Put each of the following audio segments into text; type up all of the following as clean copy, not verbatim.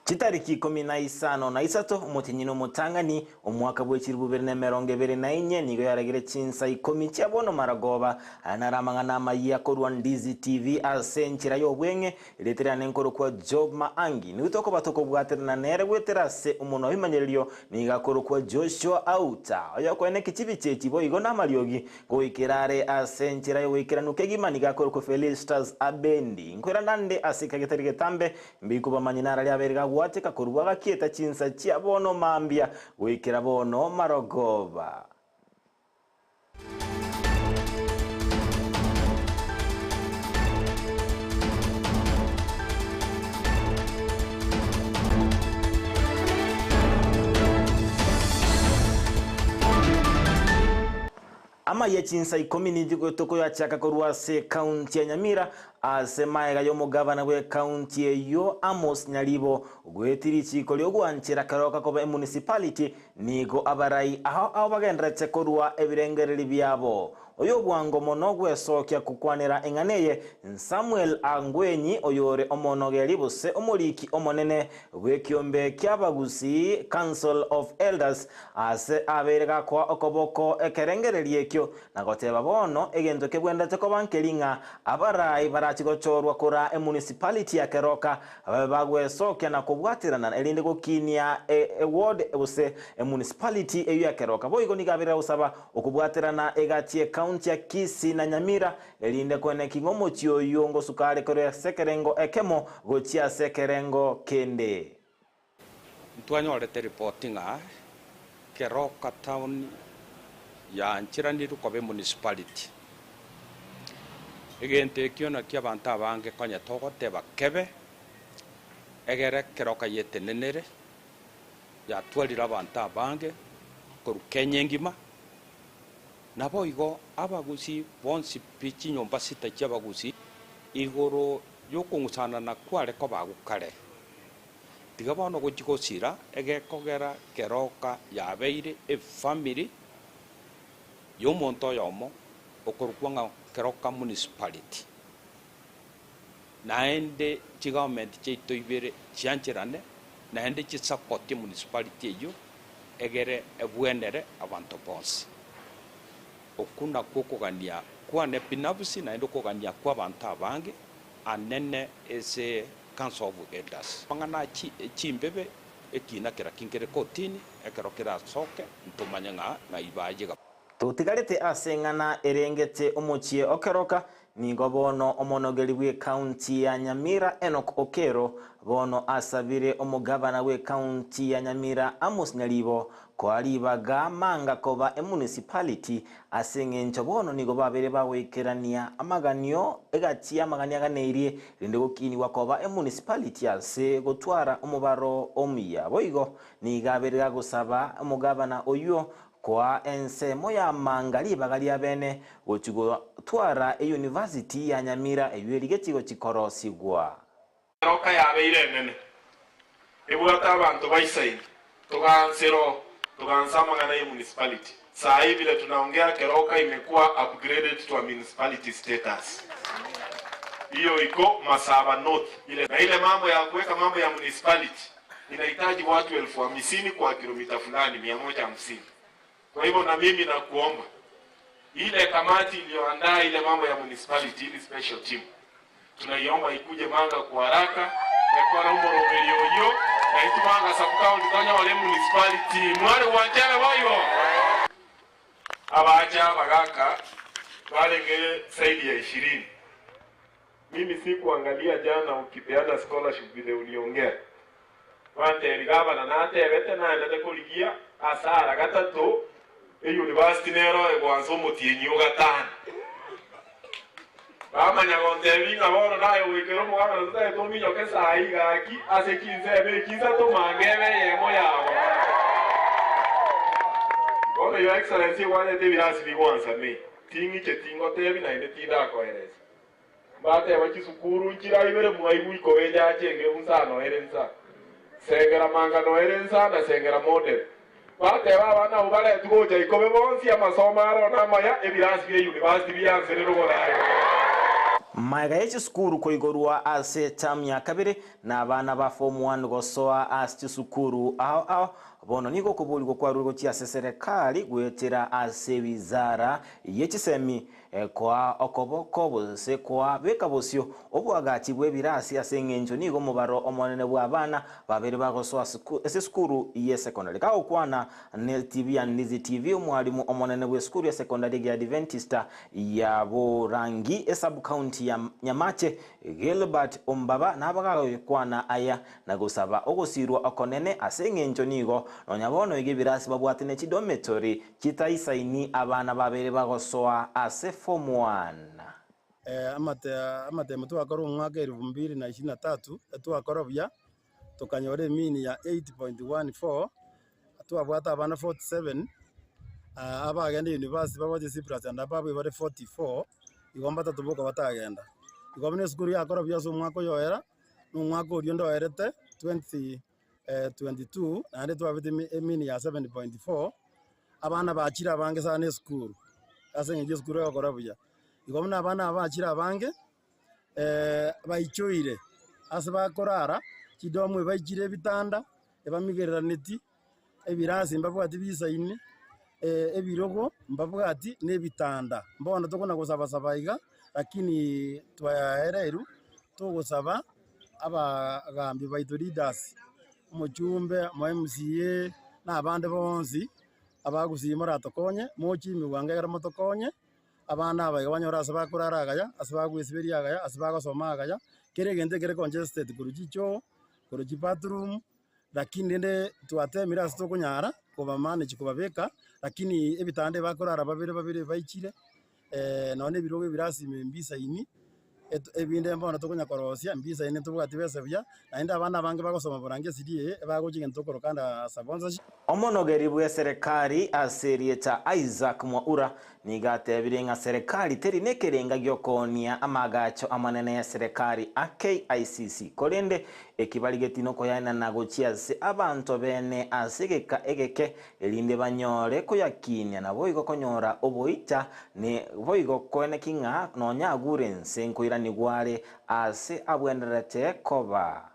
Chitariki 13 omotienyi na omotang'ani, omwaka bwe chilifu bibere na emerongo ebere na inye, nigo yaragire chinsa ikomi chia bono maragoba. Aya naro amang'ana amayia korwa Ndizi TV ase enchera y'obweng'e, erieta riane nkorokwa Job Maangi. Nigo tokoba tokobwaterana nere goetera ase omonwa bw'ebimanyererio, nigo akorokwa Joshua Auta, oyokoeneki chibicha echi boigo namariogi Goikera are ase enchera y'ogoikeranu kegima nigo akorokwa Felistus Abendi. Nkoirana nde ase ekero getari getambe, mbiku bamanye narari abeire gagwateka korwa gakieta chinsa chia bono mambia goikera bono marogoba. Amaya chinsa ikomi tokoyachaka korwa ase ekaunti ya Nyamira ase maega y'omogavana bw'ekaunti eyio Amos Nyaribo goetia richiiko ri'ogwanchera Keroka koba emunicipality nigo abarai ao ao bagenderete korwa ebirengererio biabo. Oyo bwango mono gwesokia gokwanera eng'ana eye n'Samuel Angwenyi oyore omonogeri gose omoriki omonene bw'ekiombe ki'Abagusii, Council of Elders, Aase abeire gakoa okoboko ekerengererio ekio, na goteba bono egento kebwenerete koba nkeri ng'a abarai barachi gochorwa koraa emunicipality ya Keroka babe bagwesokia na kobwaterana erinde gokinia eward gose emunicipality eyio ya Keroka. Boigo nigo abeire gosaba okobwaterana egati y'ecounty ya Kisii na Nyamira erinde koeneki ng'a omochie oyio ngosuka are korwa ase ekerengo ekemo gochia ase ekerengo kende. Ntwanyorete ripoti ng'a Keroka town yaancheranirwe koba emunicipality. Egento ekio nakio abanto abange konya togoteba kebe, egere Keroka yetenenere, yatwarire abanto abange korwa Kenya engima, naboigo abagusii bonsi pi chinyomba sita chi'abagusii igoro yokong'usanana kware koba agwo kare. Tiga bono gochia gosira egekogera keroka yabeire efamiri y'omonto oyomo okorokwa ng'a Keroka Municipality. Naende chigovernment chiaito ibere chiancherane naende chisapoti emunicipality eyio egere ebwenere abanto bonsi. Okwo nakwo okogania kwane binafsi naende okogania kw'abanto abange anene ase Council of Elders. Amang'ana chimbebe, ekiina kera kinkere kotini, ekero kerasoke ntomanye ng'a ng'ai baye. Totigarete ase eng'ana erengete omochie o Keroka, nigo bono omonogeri bw'ecounty ya Nyamira Enock Okero bono asabire omogavana bw'ecounty ya Nyamira Amos Nyaribo koa ribaga manga koba emunicipality Ase engencho bono nigo babeire bagoikerania amaganio egati y'amagani aganeirie, rende gokinigwa koba emunicipality ase gotwara omobaro omuya. Boigo nigo abeire gagosaba omogabana oyio koa ensemo y'amanga ribaga ria bene gochi gotwara eyunivasiti ya Nyamira eyio erigetie gochi korosigwa. Keroka yabeire enene, ebwate abanto baisaine, togaansa oo, togaansa amang'ana ye municipality. Saa hii vile tunaongea Keroka imekuwa upgraded to a municipality status. Hiyo iko Masaba North ile na ile mambo ya kuweka mambo ya municipality inahitaji watu elfu hamisini kwa kilomita fulani mia moja hamsini. Kwa hivyo na mimi nakuomba ile kamati iliyoandaa ile mambo ya municipality ili special team tunaiomba ikuje Manga kwa haraka ekore omoroberi oyio na intwe Manga sub county tonyore emunicipality mware gwanchera boigo. Abacha abagaka barenge zaidi ya ishirini. Mimi sikuangalia jana ukipeana scholarship vile uliongea. Gwantebi gavana natebete naendete korigia asara gatato eyunivasiti nero egwansa omotienyi o gatano. Bamanya gontebi ng'a bono naye goikera omogavana totagete ominyoke saii gaki ase chinsemo echi isato manga ebe eyemo yabo. Bono Your Excellency egwanete ebirasi bigwansa May, ting'icheti ngotebi naende tindakoeresa. Mbateba chisukuru nchira ibere mwaigwa ikoba ejache engebu nsa noere nsa, sengera manga noere nsa na sengera model. Bateba abana abwo baretwe gocha ikobe bonsi amasomo aro namaya ebirasi bie university bianserere oboraai. Magega ye chisukuru koigorwa ase etamu ya kabere, na abana ba form one gosoa ase chisukuru ao ao, bono nigo okoborigwa kwarure gochia ase eserekari goetera ase ewizara ye chisemi koa okoboko gose koa beka bosio oboagachi bw'ebirasi ase engencho nigo omobaro omonene bw'abana babere bagosoa ase esukuru y'esekondari. Kagokwana ne TV ya Ndizi TV, omwalimu omonene bw'esukuru ya sekondari ya Adventista ya Borangi esub-county ya Nyamache, Gilbert Ombaba nabagagokwana aya na gosaba ogosirwa okonene ase engencho nigo nonya bono iga ebirasi babwate ne chidomitory chitaisaini abana babere bagosoa ase form one. Amatemo twakora omwaka elifu mbili na ishirini na tatu, etwakora buya, tokanyora emean ya 8.14, twabwate abana 47, abagenda university babwate C plus and above bare 44, igo mbatato boka batagenda. Igo buna esukuru yakora buya ase omwaka oyo oera, na omwaka oria onde oerete 2022, naende twabete emean ya 7.4, abana bachire abange sana esukuru, ase eng'encho esukuru egokora buya. Igo buna abana aba bachire abange, baichoire ase bakorara, chidomu ebaichire ebitanda, ebamigereraneti, ebirasi mbabwati bisaini, ebirogo mbabwati na ebitanda. Bono tokona gosaba saba iga, lakini twaereirwe, togosaba abagambi baito leaders, omochumbe, omo MCA, na abande bonsi, abagusii moratokonye, mochie emegwango ekero motokonye. Abana aba iga banyore ase bakorara agaya, ase bagwesiberia agaya, ase bagosoma agaya, kera egento ekere congested korwa chichoo, korwa chibathroom, lakini rende twatemire ase tokonyara kobamanage kobabeka, lakini ebitanda ebakorara babere babere baichire, nonye na ebirogo ebirasime mbisaini, ebinde mbono tokonya korosia mbisaini ntobwati besa buya, naende abana abange bagosoma borangi SDA, ebagocha egento tokoroka under sponsorship. Omonogeri bw'eserekari ase erieta Isaac Mwaura nigo atebire ng'a serekari teri nekerenga gi'okoonia amaagacho amanene y'eserekari a KICC, korende ekibarigeti nokoyaenana gochia ase abanto bene ase egeka egeke erinde banyore koyakinia naboigo konyora oboita ne boigo koeneki ng'a nonya agure ense nkoiranigwa are aase abwenerete koba.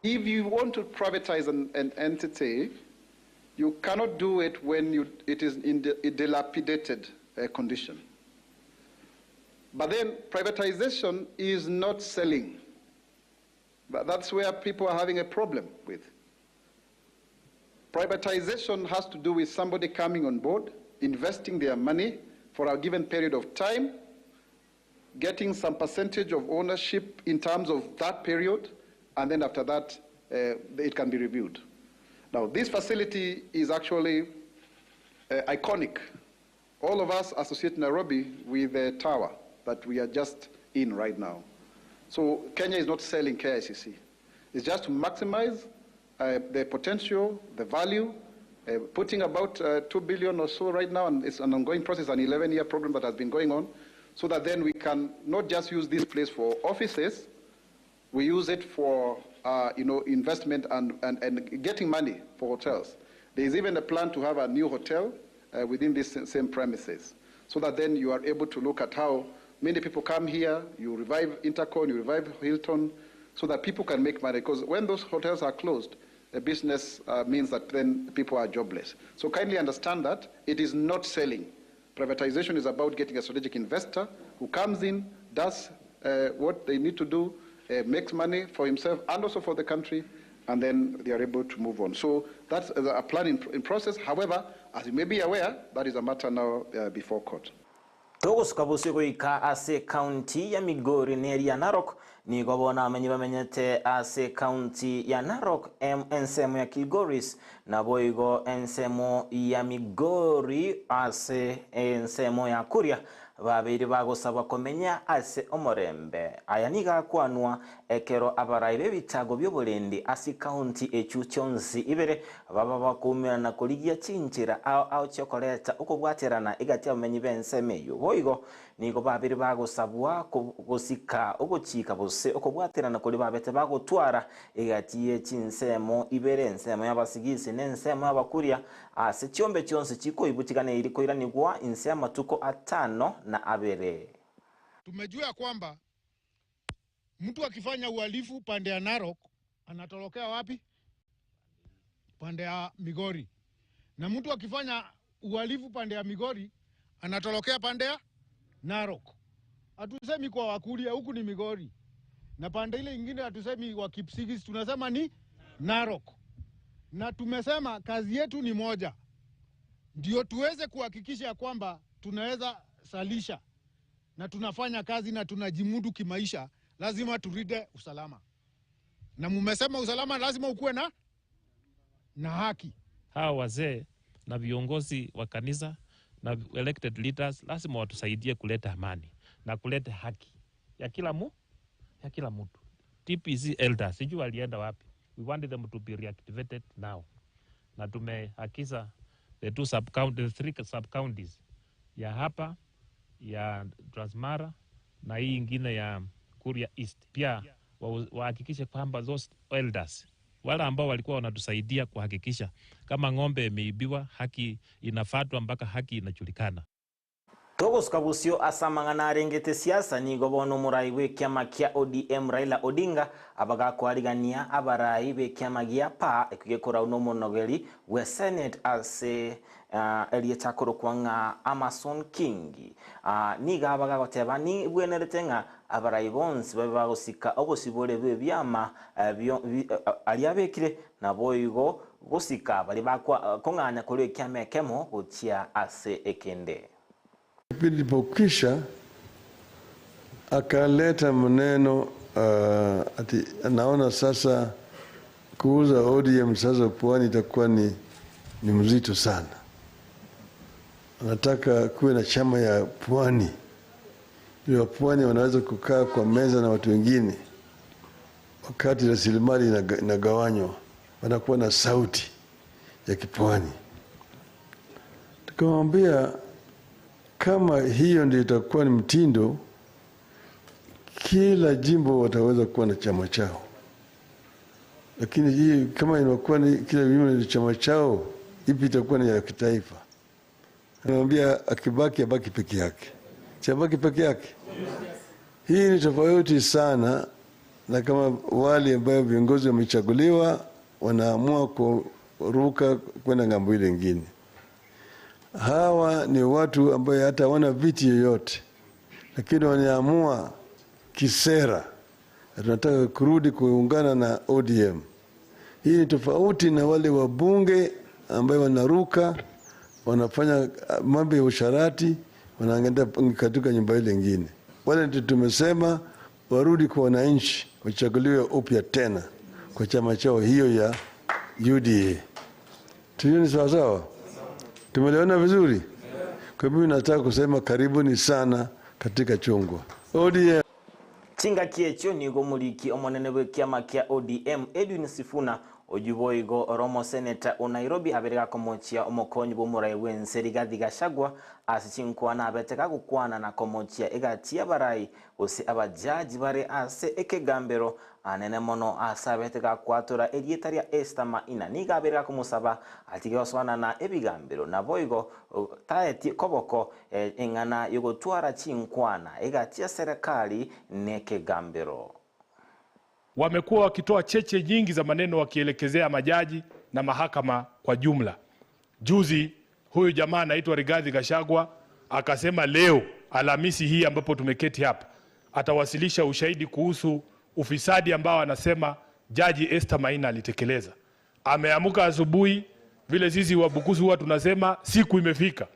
If you want to privatize an, an entity, you cannot do it when you, it is in the, a dilapidated uh, condition. But then privatization is not selling. But that's where people are having a problem with. Privatization has to do with somebody coming on board, investing their money for a given period of time, getting some percentage of ownership in terms of that period, and then after that, uh, it can be reviewed. Now, this facility is actually uh, iconic. All of us associate Nairobi with the tower that we are just in right now. So Kenya is not selling KICC. It's just to maximize uh, the potential, the value, uh, putting about uh, 2 billion or so right now, and it's an ongoing process, an 11-year program that has been going on, so that then we can not just use this place for offices, we use it for uh, you know, investment and, and, and getting money for hotels. There is even a plan to have a new hotel uh, within this same premises, so that then you are able to look at how many people come here, you revive Intercon, you revive Hilton, so that people can make money. Because when those hotels are closed, the business uh, means that then people are jobless. So kindly understand that it is not selling. Privatization is about getting a strategic investor who comes in, does uh, what they need to do, uh, makes money for himself and also for the country, and then they are able to move on. So that's a plan in, in process. However, as you may be aware, that is a matter now uh, before court. Togosuka bosio goika ase ekaunti ya Migori na eria Narok, nigo bono abamenyi bamenyete ase ekaunti ya Narok ensemo ya Kilgoris, naboigo ensemo ya Migori ase ensemo ya Kuria babeire bagosabwa komenya ase omorembe. Aya nigo akwanwa ekero abarai b'ebitago bi'oborendi ase ekaunti echio chionsi ibere baba bakoumerana korigia chinchera ao ao chiokoreta okobwaterana egati y'abamenyi b'ensemo eyio. Boigo nigo babere bagosabwa gosika ogochika gose okobwaterana koria babete bagotwara egati ye chinsemo ibere, ensemo y'abasigisi na ensemo y'abakuria, ase chiombe chionsi chikoibu chiganeiri koiranigwa inse y'amatuko atano na abere. Tumejua ya kwamba mtu akifanya uhalifu pande ya Narok anatorokea wapi? Pande ya Migori. Na mtu akifanya uhalifu pande ya Migori anatorokea pande ya Narok. Hatusemi kwa Wakuria, huku ni Migori, na pande ile ingine hatusemi wa Kipsigis, tunasema ni Narok. Na tumesema kazi yetu ni moja, ndio tuweze kuhakikisha ya kwamba tunaweza salisha na tunafanya kazi na tunajimudu kimaisha, lazima tulinde usalama. Na mumesema usalama lazima ukuwe na haki. Hawa wazee na viongozi wa kanisa na elected leaders lazima watusaidie kuleta amani na kuleta haki ya kila mu ya kila mtu. TPC elders sijui walienda wapi. We want them to be reactivated now, na tumeagiza the two sub county, the three sub counties ya hapa ya Transmara na hii ingine ya Kuria East pia wahakikishe kwamba those elders wale ambao walikuwa wanatusaidia kuhakikisha kama ng'ombe imeibiwa, haki inafatwa mpaka haki inajulikana. Togosuka busio asamang'ana arengete siasa nigo bono omorai bwa ekiama kia ODM Raila Odinga abagakwarigania abarai ba ekiama gia PAA ekio na omonogeri bwa Senate ase erieta ng'a Amason King. Nigo abagagoteba ni bwenerete ng'a abarai bonsi babe bagosika obosibore bwa ebiama aria abekire nabo igo gosika bari bakwa kong'anya korwa ekiama ekemo gochia ase ekende. Kipindi ilipokwisha akaleta maneno ati naona sasa kuuza ODM sasa pwani itakuwa ni mzito sana. Anataka kuwe na chama ya pwani ili wapwani wanaweza kukaa kwa meza na watu wengine, wakati rasilimali inagawanywa, wanakuwa na sauti ya kipwani. Tukamwambia kama hiyo ndio itakuwa ni mtindo, kila jimbo wataweza kuwa na chama chao, lakini hii kama inakuwa ni kila jimbo ni chama chao, ipi itakuwa ni ya kitaifa? Anamwambia akibaki abaki peke yake, si abaki peke yake. Hii ni tofauti sana na kama wale ambayo viongozi wamechaguliwa wanaamua kuruka kwenda ng'ambo ile ingine. Hawa ni watu ambayo hata hawana viti yoyote, lakini wanaamua kisera, tunataka kurudi kuungana na ODM. Hii ni tofauti na wale wabunge ambayo wanaruka wanafanya mambo ya usharati, wanaenda katika nyumba ile ingine. Wale ndio tumesema warudi kwa wananchi, wachaguliwe upya tena kwa chama chao hiyo ya UDA. Tuyo ni sawasawa? Tumeliona vizuri? Kwa hivyo nataka kusema karibuni sana katika chungwa ODM. Chingaki ekio nigo omoriki omonene bwa ekiama kia ODM Edwin Sifuna ojubo igo oromo seneta o Nairobi abere gakomochia omokonyi bwa omorai bwa ense Rigathi Gachagua ase chinkwana abete gagokwana na komochia egati abarai gose abajaji bare ase ekegambero anene mono ase abete gakwatora erieta ria Esther Maina. Nigo abere gakomosaba atige gosoana na ebigambero nabo igo taetie koboko eng'ana yogotwara chinkwana egati ya serikali nekegambero. Wamekuwa wakitoa cheche nyingi za maneno wakielekezea majaji na mahakama kwa jumla. Juzi huyu jamaa anaitwa Rigathi Gachagua akasema leo Alhamisi hii ambapo tumeketi hapa atawasilisha ushahidi kuhusu ufisadi ambao anasema Jaji Esther Maina alitekeleza. Ameamka asubuhi, vile sisi Wabukusu huwa tunasema siku imefika.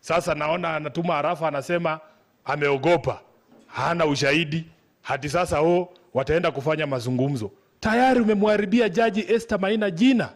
Sasa naona anatuma harafa, anasema ameogopa, hana ushahidi hadi sasa wataenda kufanya mazungumzo. Tayari umemharibia Jaji Esther Maina jina,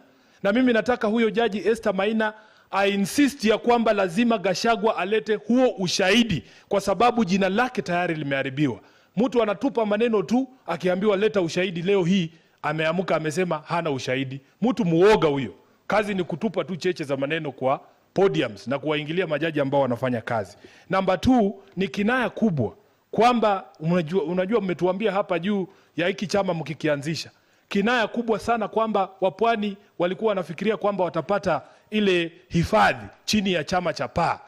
na mimi nataka huyo Jaji Esther Maina I insist ya kwamba lazima Gachagua alete huo ushahidi, kwa sababu jina lake tayari limeharibiwa. Mtu anatupa maneno tu, akiambiwa leta ushahidi, leo hii ameamka amesema hana ushahidi. Mtu muoga huyo, kazi ni kutupa tu cheche za maneno kwa podiums na kuwaingilia majaji ambao wanafanya kazi. Namba 2 ni kinaya kubwa kwamba unajua mmetuambia hapa juu ya hiki chama mkikianzisha, kinaya kubwa sana kwamba wapwani walikuwa wanafikiria kwamba watapata ile hifadhi chini ya chama cha PAA.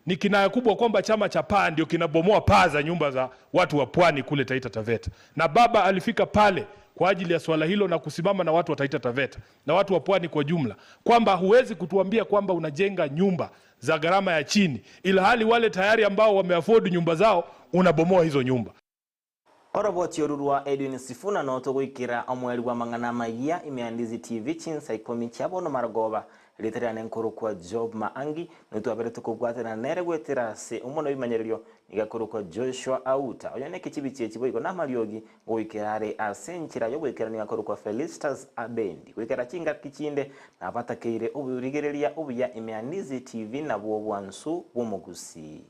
Ni kinaya kubwa kwamba chama cha paa ndio kinabomoa paa za nyumba za watu wa pwani kule Taita Taveta, na baba alifika pale kwa ajili ya swala hilo na kusimama na watu wa Taita Taveta na watu wa pwani kwa jumla, kwamba huwezi kutuambia kwamba unajenga nyumba za gharama ya chini, ilhali wale tayari ambao wameafford nyumba zao unabomoa hizo nyumba. Oroboti oru rwa Edwin Sifuna no togoikera omweri bw'amang'ana amayia ime ya Ndizi TV chinsa ikomi chia bono marogoba Rieta riane nkorokwa Job Maangi, notwabere tokobwatana nere goetera ase omonwa ebimanyererio, nigo akorokwa Joshua Auta. Oyo nekechibi chi'echi boigo namariogi, goikera are ase enchera y'ogoikeranu akorokwa Felistus Abendi. Goikera chingaki chinde nabatakeire oborigereria obuya ime ya Ndizi TV nabwo obwansu bw'omogusii.